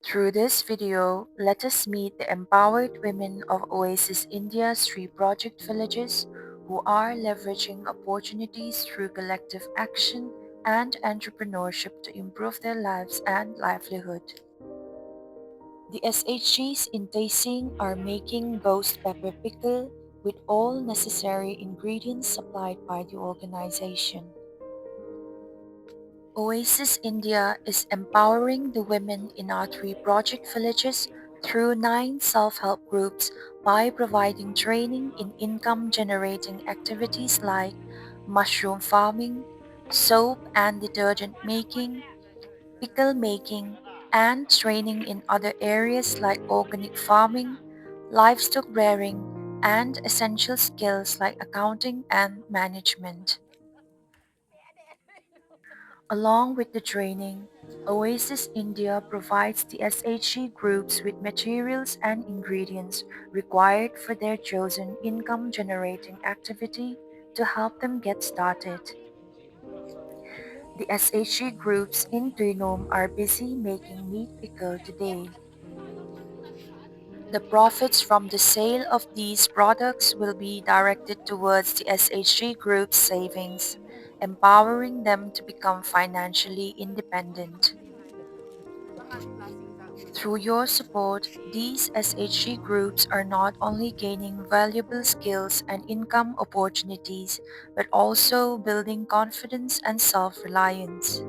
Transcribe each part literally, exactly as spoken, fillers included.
Through this video, let us meet the empowered women of Oasis India's three project villages who are leveraging opportunities through collective action and entrepreneurship to improve their lives and livelihood. The S H Gs in Teising are making ghost pepper pickle with all necessary ingredients supplied by the organization. Oasis India is empowering the women in our three project villages through nine self-help groups by providing training in income-generating activities like mushroom farming, soap and detergent making, pickle making, and training in other areas like organic farming, livestock rearing, and essential skills like accounting and management. Along with the training, Oasis India provides the S H G groups with materials and ingredients required for their chosen income-generating activity to help them get started. The S H G groups in Tuinom are busy making meat pickle today. The profits from the sale of these products will be directed towards the S H G group's savings, empowering them to become financially independent. Through your support, these S H G groups are not only gaining valuable skills and income opportunities, but also building confidence and self-reliance.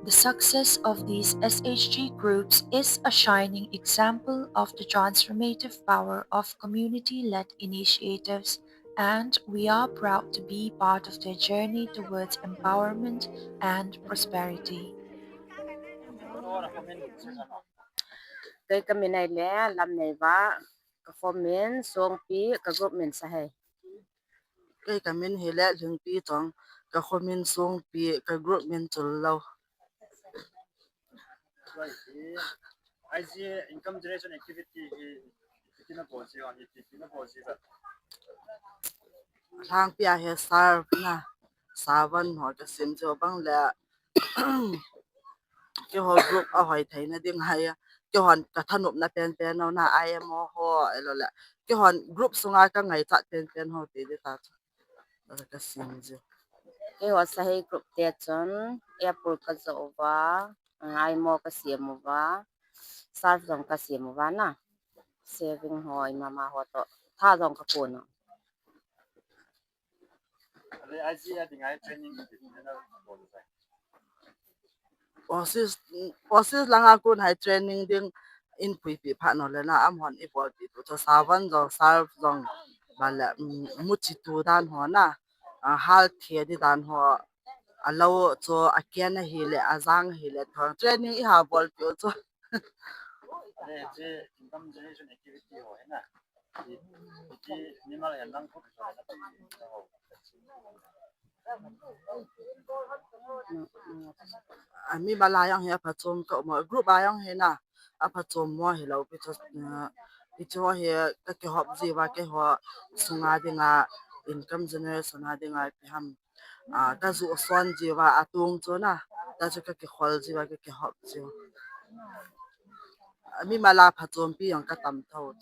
The success of these S H G groups is a shining example of the transformative power of community-led initiatives, and we are proud to be part of their journey towards empowerment and prosperity. Kei ka min ahile Lamneiva, ka form min Songpi, ka group min Sahei. Kei ka min hile Lhingpi Chong, ka form min Songpi, ka group min Chullo. Right. Eh, I see income generation activity hi, hi tina bol si on, hi tina bol si sa. Lhangpi a hi serve na, savan ho ka sim jo bang le. Keiho group a hoi theina ding hai a. Keihon ka thanopna penpen ho na I M O ho, elo le. Keihon group sunga ka ngaichat penpen ho te di ta chu. Ka sim ji. Keiho Sahei group te chun, apple ka jo uva, I M O ka siam uva, serve jong ka siam uva na. Saving ho, imama ho to. Tha jong ka kun u. Oasis, Oasis langa kon hai training ding in puipi phat no le na, amahon i bolpi tu chu savan jong, serve jong, bale, mm, muchi tu dan ho na, ah, hal thia di dan ho, a lo chu a ken ahile, a jang ahile, thon training i ha bolpi u chu. Hiche income generation activity ho hi na, hi, hi mimal hen lang khu ho. A mimal a jong hi aphachom ka um, group a jong hi na, aphachom mo hilou pi chu, eh, hichu hi ka kihop jiuva keiho sunga dinga income generation a dinga ipi ham. Ah, ka ju son jiuva atung chu na, ta chu ka kikhol jiuva, ka kihop jiu. Mimal a phachompi jong ka tam tho.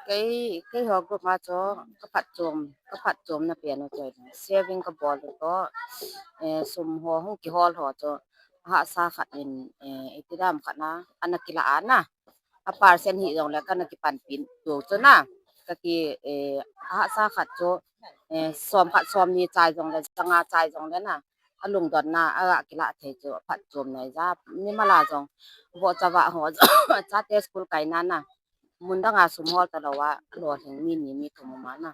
Kei, keiho group a chu ka phatchom, ka phatchomna pen u chu saving ka bol u toh, eh, sum ho hung kihol ho chu hahsa khat in, eh, iti dam khat na, ana kila a na. A percent hi jong le kana kipanpi tu chu na. Ka ki, eh, hahsa khat chu, eh, som khat som ni chai jong le, janga chai jong le na. A lungdonna, a kila thei chu, aphatchomna ja. Mimal a jong, vohcha vah ho, chate school kaina na. Mun danga sum hol talou a, lolhing mi ni mi thum um a na.